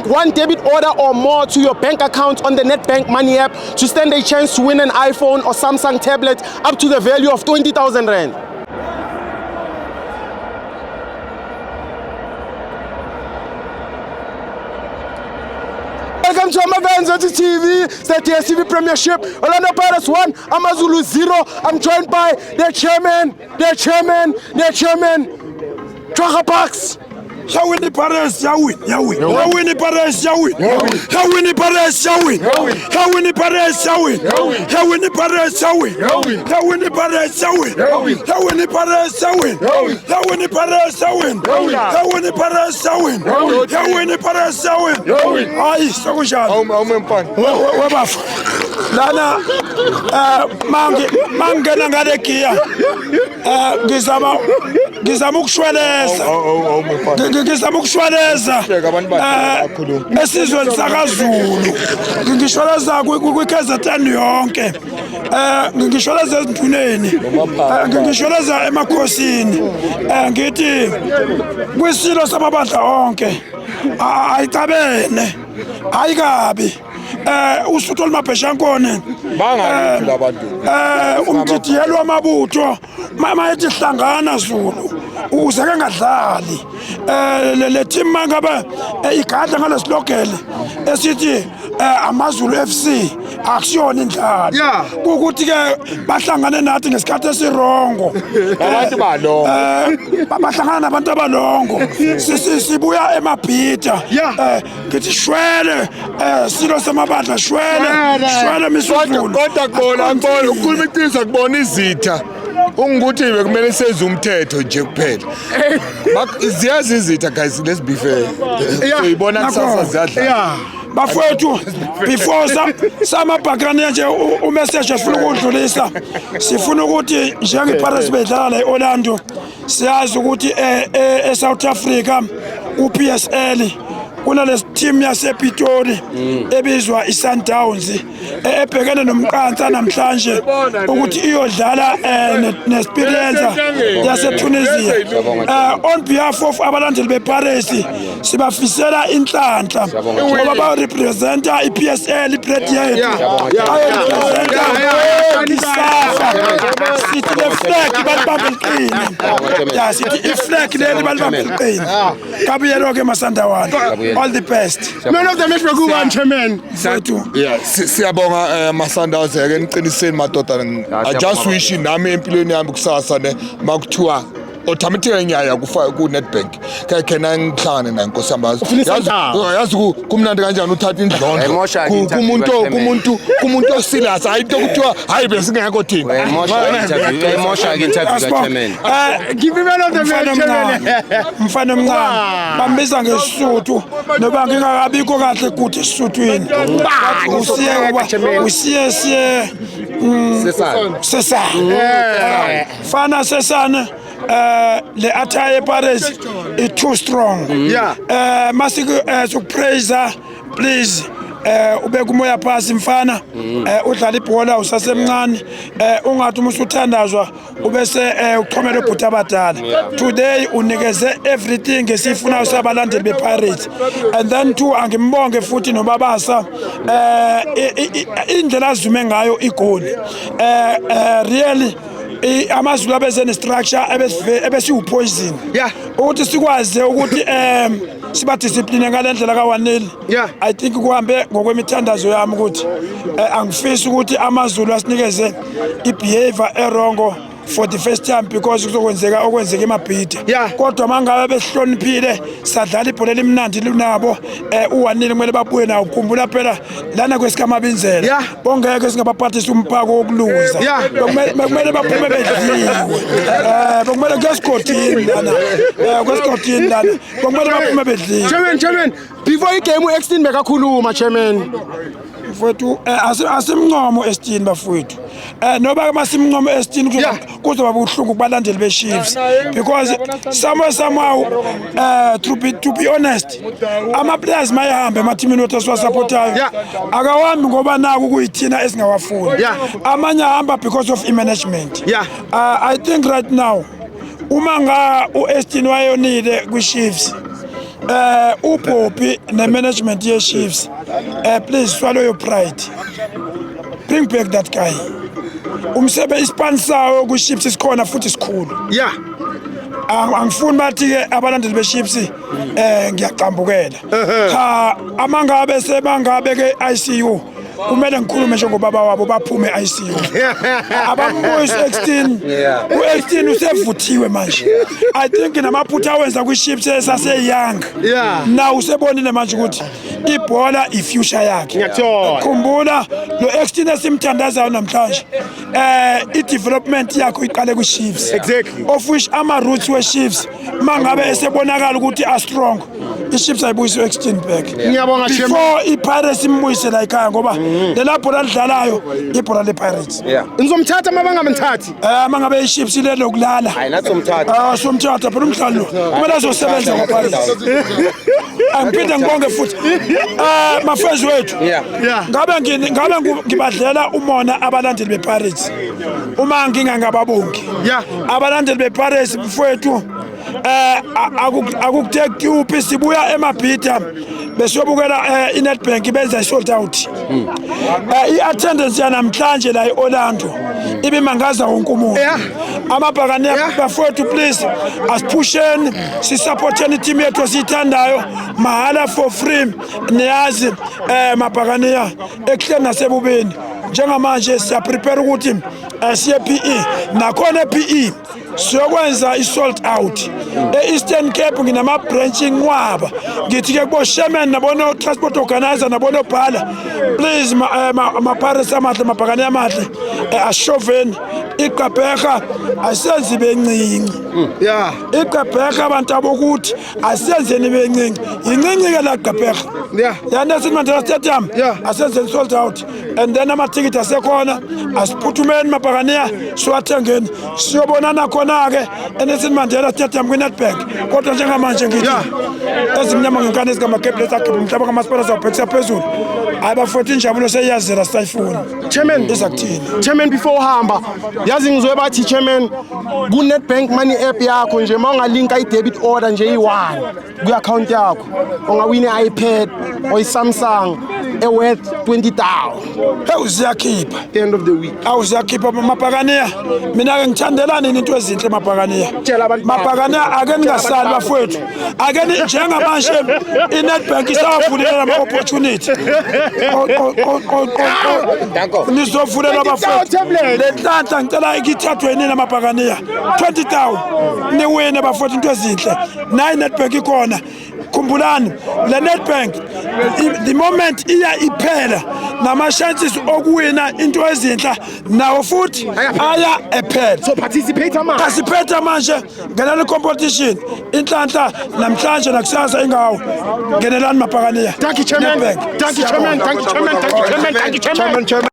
One debit order or more to your bank account on the Nedbank Money app to stand a chance to win an iPhone or Samsung tablet up to the value of 20,000 Rand. Welcome to Amavenza TV, it's the DStv Premiership. Orlando Pirates 1, AmaZulu 0. I'm joined by the chairman, the chairman, the chairman, Chaka Parks. Yawin iPirates yawin yawin yawin iPirates yawin yawin iPirates yawin yawin iPirates yawin yawin iPirates yawin yawin iPirates yawin yawin iPirates yawin yawin iPirates yawin yawin iPirates yawin yawin iPirates yawin. Hayi, sekunjalo. Awume mfana. Webafa lana, mangi mangena ngale giya, ngizama ukushweleza. Awume mfana. Ngizama ukushweleza Hleka, abantu badala bakhuluma. Esizweni sakaZulu. Ngishweleza kwi-KZN yonke, ngishweleza ezinduneni, ngishweleza emakhosini, ngithi kwisilo samabandla onke, ayicabene, ayikabi usuthu olumabheshankone. Bangakuphi labantu? Umdidiyelo wamabutho mama ethi hlangana Zulu ukuze ke ngadlali le team mangabe igadla ngalesihlogele esithi AmaZulu FC akusiyona indlala ukuthi ke bahlangane nathi ngesikhathi esirongo. Abantu balongo. Bahlangana nabantu abalongo. Sibuya emabhida. Ngithi shwele, silo samabandla, shwele, shwele Misuzulu. Kodwa kubona ukukhuluma iqiniso, akubona izitha ungukuthi bekumele senze umthetho nje kuphela. Ziyazi izitha, guys, let's be fair. Uyibona kusasa ziyadlala. Bafowethu, before samabhakane nje, umessage esifuna ukudlulisa, sifuna ukuthi njenge-Pirates bedlala la e-Orlando, siyazi ukuthi e-South Africa u-PSL kunale team yasePitoli ebizwa i-Sundowns, ebhekene nomqansa namhlanje ukuthi iyodlala ne-Esperance yaseTunisia. On behalf of abalandeli bePirates, sibafisela inhlanhla ngoba bayorepresenta i-PSL, ibrand yethu, bayorepresenta iSAFA. Sithi le flag balibambe liqine. Ya, sithi iflag leli balibambe liqine. Kabuyelo ke Masandawana, all the best. Man of the match bekubani, chairman? Mfowethu. Yeah, siyabonga, Masundowns, ke niqiniseni madoda. I just wish nami empilweni yami kusasa ne makuthiwa automatically ngiyaya kufa ku Nedbank, ke khona ngihlangane naye, Nkosi yami. Ufuna i-Sundowns. Yazi kumnandi kanjani uthatha indlondlo Uyayimosha-ke interview kumuntu kaChairman. kumuntu oserious, hayi into kuthiwa hayi besingekho thina. Uyayimosha-ke interview Asibonge. kaChairman. Give me man of the Mfana match, chairman. omncane, mfana omncane, bambiza ngesisuthu noba ngingakabikho kahle kude esisuthwini. Usiye usiye siye Sesane. Sesane. Fana sesane, le attire Pirates is too strong. Masiku sokupraise, please, ubeke umoya phasi mfana, udlala ibhola usasemncane, ungathi uma usuthandazwa ubese uchomela ubhuti abadala. Today unikeze everything esifunayo sabalandeli bePirates. And then two, angimbonge futhi nobabasa, indlela azume ngayo igoli, really AmaZulu abeze ne-structure ebesiwu-poison ukuthi sikwazi ukuthi sibadiscipline ngale ndlela ka-1-0. I think kuhambe ngokwemithandazo yami ukuthi angifisi ukuthi AmaZulu asinikeze i-behavior erongo for the first time, because kuzokwenzeka okwenzeka eMabhida. Kodwa mangabe besihloniphile, sadlala ibhola elimnandi lunabo, u-1-0 kumele babuye nawo. Khumbula phela lana kwesikamabinzela bongeke singabaphathisa umphako wokuluza. Bekumele baphume bedliwe, bekumele kuyesigodini lana, kwesigodini lana bekumele baphume bedliwe. Chairman, chairman, before igame u-Ekstein bekakhuluma, chairman. Mfowethu, asimncomo Estin, bafowethu, noba masimncomo Estin, kuzoba buhlungu kubalandeli be-Chiefs because somewhere somehow, to be honest, ama-players mayehambe emathimini wethu esiwasupportayo, akawambi ngoba naku kuyithina esingawafuni. Amanye ahamba because of i-management. I think right now uma nga u-Estin wayonile kwi-Chiefs, uBobby ne-management ye-Chiefs, please swallow your pride, bring back that guy. Umsebe ispan sawo ku-Chiefs sikhona futhi sikhulu. Angifuni bathi-ke abalandeli be-Chiefs ngiyaqambukela. Cha, amangabe sebangabe ke ICU, kumele ngikhulume njengobaba wabo, baphume ICU, abambuyise u-Ekstein. U-Ekstein usevuthiwe manje. I think namaphutha awenza kwi-Chiefs esase-young, now usebonile manje ukuthi ibhola i-future yakhe. Ngiyakuthola. Khumbula lo Ekstein esimthandazayo namhlanje, i-development yakho iqale kwi-Chiefs, of which ama-roots we-Chiefs mangabe esebonakala ukuthi a-strong, i-Chiefs ayibuyise u-Ekstein back Ngiyabonga, Chairman. before i-Pirates imbuyise la ekhaya, ngoba lela bhola lidlalayo ibhola le-Pirates. Nizomthatha uma bangamthathi? Mangabe i-Chiefs ilelokulala. Hayi, nathi somthatha. Ah, somthatha phela umdlali lo, kumele azosebenza ngo-Pirates. Angiphinde ngibonge futhi mafezi wethu. Ngabe ngabe ngibadlela umona abalandeli bePirates uma ngingangababongi abalandeli bePirates. Mfowethu, akukuthe sibuya eMabhida besiyobukela iNedbank, benza i-sold out. I-attendance yanamhlanje la e-Orlando ibimangaza wonke umuntu. Amabhakane bafowethu, please asiphusheni, sisupporteni i-team yethu esiyithandayo mahala, for free. Niyazi mabhakaniya, ekuhleni nasebubeni njengamanje siyaprepare ukuthi siye PE, nakhona e-PE siyokwenza i-sold out. E-Eastern Cape nginama-branch inqwaba. Ngithi-ke kubo-chairman nabono-transport organizer nabonobhala, please, ma-Pirates amahle, mabhakane amahle, asishoveni iGqeberha, asenzi bencinci. IGqeberha, abantu abokuthi asenzeni bencinci, yincinci-ke la Gqeberha. Ya Nelson Mandela Stadium, asenzeni sold out and then amathikithi asekhona. Asiphuthumeni mabhakaniya, siwathengeni, siyobonana khona-ke eNelson Mandela Stadium kwi-Nedbank. Kodwa njengamanje ngithi ezimnyama ngenkani, ezingamagebhulesi agebhe umhlaba kamasipala, sawubhekisa phezulu. Hayi bafowethu, injabulo seyiyazela, sisayifuni. Chairman, Iza kuthini? Chairman, before uhamba, yazi ngizwe bathi, Chairman, ku-Nedbank Money app yakho nje, uma ungalinka i-debit order nje iyi-one kwi-account yakho, ungawina i-iPad or i-Samsung e-worth 20,000 Hewu, ziyakhipha. At the end of the week. Awu, ziyakhipha mabhakaniya. Mina-ke ngithandelani into ezinhle mabhakaniya. Tshela abantu bakho. Mabhakaniya, ake ningasali bafowethu, ake njengamanje i-Nedbank isawavulela nama-opportunity. Nizovulelwa bafowethu. Tablet. Le nhlanhla ngicela ikithathwe yinini amabhakaniya, 20,000 niwine bafowethu, into ezinhle. Nayi i-Nedbank ikhona. Khumbulani le Nedbank, the moment iya iphela, nama-chances okuwina into ezinhla nawo futhi aya ephela. So participate manje. Kasiphetha manje, ngenela i-competition. Inhlanhla namhlanje nakusasa ingawo. Ngenelani mabhakaniya. Thank you, Chairman. Nedbank. Thank you, Chairman. Thank you, Chairman. Thank you, Chairman. Thank you, Chairman.